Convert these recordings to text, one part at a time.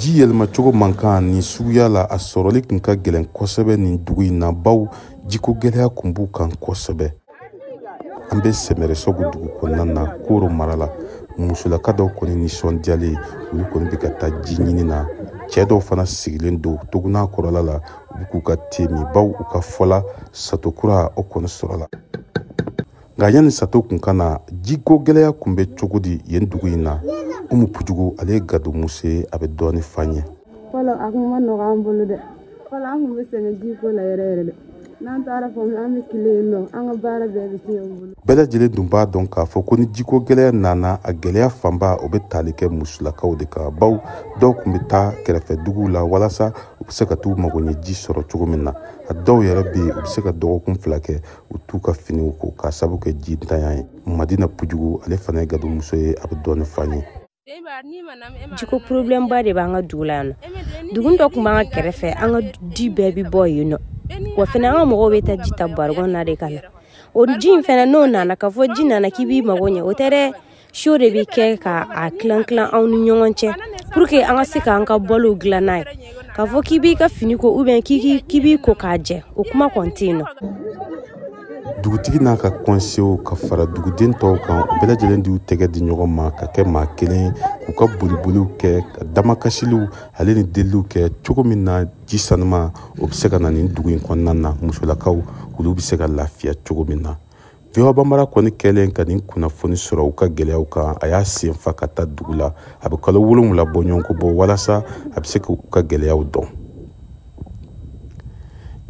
Ji yɛlɛmacogo man kan nin suguya la, a sɔrɔli tun ka gɛlɛn kosɛbɛ nin dugu in na, baw jiko gɛlɛya tun b'u kan kosɛbɛ. An bɛ Sɛmɛrɛsɔgu dugu kɔnɔna na, Koro mara la. Musolaka dɔw kɔni nisɔndiyalen, olu kɔni bɛ ka taa ji ɲini na. Cɛ dɔw fana sigilen don toguna kɔrɔla la, u bɛ k'u ka te min, baw u ka fɔla sato kura o kɔni sɔrɔla. Nka yanni sato kun ka na, jiko gɛlɛya kun bɛ cogo di yen dugu in na? Umu Pujugu, ale ye gado muso ye, a bɛ dɔɔnin f'an ye. Fɔlɔ a kun ma nɔgɔ an bolo dɛ. Fɔlɔ an kun bɛ sɛgɛn jiko la yɛrɛ yɛrɛ dɛ. N'an taara fɔ an bɛ tile yen nɔ, an ka baara bɛɛ bɛ tiɲɛ an bolo. Bɛɛ lajɛlen dun b'a dɔn k'a fɔ ko ni jiko gɛlɛya nana, a gɛlɛya fanba o bɛ tali kɛ musolakaw de kan, baw dɔw kun bɛ taa kɛrɛfɛ duguw la walasa u bɛ se ka t'u mago ɲɛ ji sɔrɔ cogo min na. A dɔw yɛrɛ bɛ yen, u bɛ se ka dɔgɔkun 2 kɛ u t'u ka finiw ko k'a sababu kɛ ji ntanya ye. Madina Pujugu, ale fana ye gadomuso ye, a bɛ dɔɔnin f'an ye. Jiko problème ba de b'an ka dugu la yan nɔ. Dugu dɔ tun b'an ka kɛrɛfɛ, an ka ji bɛɛ bɛ bɔ yen nɔ. Wa fɛnɛ an ka mɔgɔw bɛ taa ji ta barikon na de ka na. O ji in fɛnɛ n'o nana, k'a fɔ ji nana k'i b'i mago ɲɛ, o tɛ dɛ. So de bɛ kɛ ka a tilan tilan anw ni ɲɔgɔn cɛ pour que an ka se k'an ka balow dilan n'a ye. K'a fɔ k'i b'i ka fini ko ou bien k'i b'i ko k'a jɛ, o kuma kɔni tɛ yen nɔ. Dugutigi n'a ka kɔnsew ka fara duguden tɔw kan, u bɛɛ lajɛlen d'u tɛgɛ di ɲɔgɔn ma ka kɛ maa kelen, k'u ka boliboliw kɛ, ka damakasiliw ale ni deliliw kɛ cogo min na ji sanuma o bɛ se ka na nin dugu in kɔnɔna na, musolakaw olu bɛ se ka lafiya cogo min na. VOA Bambara kɔni kɛlen ka nin kunnafoni sɔrɔ u ka gɛlɛyaw kan, a y'a sen fa ka taa dugu la. A bɛ kalo 7 bɔ ɲɔgɔn kɔ bɔ walasa a bɛ se k'u ka gɛlɛyaw dɔn.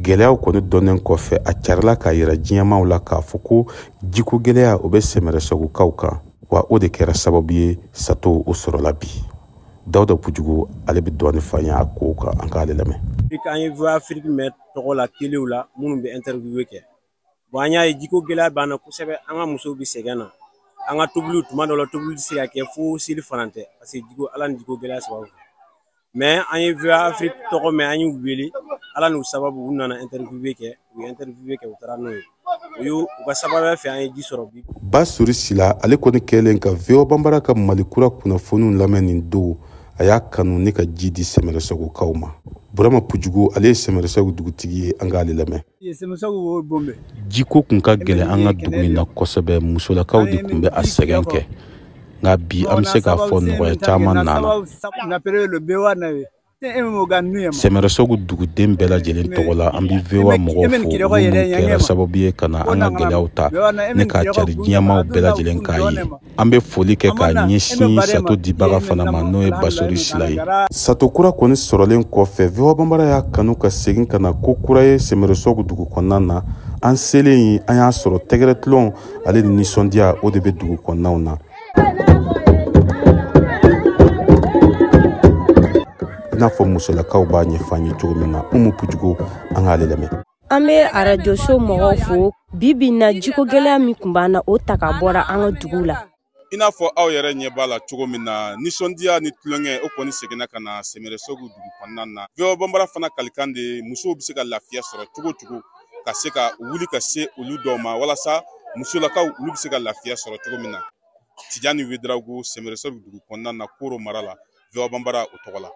Gɛlɛyaw kɔni dɔnnen kɔfɛ, a carila k'a yira diɲɛmaaw la k'a fɔ ko jiko gɛlɛya o bɛ Sɛmɛrɛsɛgukaw kan, wa o de kɛra sababu ye sato o sɔrɔla bi. Dawuda Pujugu, ale bɛ dɔɔnin f'an ye a kow kan, an k'ale lamɛn. An ye VOA Afrique mɛn tɔgɔ la telew la minnu bɛ interview kɛ. Bon, an y'a ye jiko gɛlɛya b'an na kosɛbɛ, an ka musow bɛ sɛgɛn na. An ka tobiliw tuma dɔw la tobili tɛ se ka kɛ fo seli fana tɛ, parce que jiko Ala ni jiko gɛlɛya sababu fɛ. Mais an ye VOA Afrique tɔgɔ mɛn, an y'u wele, Ala n'u sababu u nana interview kɛ, u ye interview kɛ, u taara n'o ye. U y'u ka sababuya fɛ an ye ji sɔrɔ bi. Basori Sila, ale kɔni kɛlen ka VOA Bambara ka Mali kura kunnafoniw lamɛn nin don, a y'a kanu ne ka ji di Sɛmɛrɛsɛgukaw ma. Burama Pujugu, ale ye Sɛmɛrɛsɛgu dugutigi ye, an k'ale lamɛn. Jiko kun ka gɛlɛn an ka dugu in na kosɛbɛ, musolakaw de tun bɛ a sɛgɛn kɛ. Nka bi an bɛ se k'a fɔ nɔgɔya caman nana. Sɛmɛrɛsɛgu duguden bɛɛ lajɛlen tɔgɔ la, an bɛ VOA mɔgɔw fo, olu minnu kɛra sababu ye ka na an ka gɛlɛyaw ta ne k'a cari diɲɛmaaw bɛɛ lajɛlen k'a ye. An bɛ foli kɛ k'a ɲɛsin sato dibaga fana ma, n'o ye Basori Sila ye. Sato kura kɔni sɔrɔlen kɔfɛ, VOA Bambara y'a kanu ka segin ka na ko kura ye Sɛmɛrɛsɛgu dugu kɔnɔna na. An selen yen, an y'a sɔrɔ tɛgɛrɛtulon ale ni nisɔndiya o de bɛ dugu kɔnɔnaw na. I n'a fɔ musolakaw b'a ɲɛfɔ an ye cogo min na, Umu Pujugu, an k'ale lamɛn. An bɛ arajoso mɔgɔw fo. Bi bi in na, jiko gɛlɛya min tun b'an na, o ta ka bɔra an ka dugu la. I n'a fɔ aw yɛrɛ ɲɛ b'a la cogo min na, nisɔndiya ni tulonkɛ o kɔni seginna ka na Sɛmɛrɛsɛgu dugu kɔnɔna na. VOA Bambara fana kalikan de ye musow bɛ se ka lafiya sɔrɔ cogo cogo, ka se ka wuli ka se olu dɔw ma walasa musolakaw olu bɛ se ka lafiya sɔrɔ cogo min na. Tijani Wedrago, Sɛmɛrɛsɛgu dugu kɔnɔna na, Koro mara la, VOA Bambara o tɔgɔ la.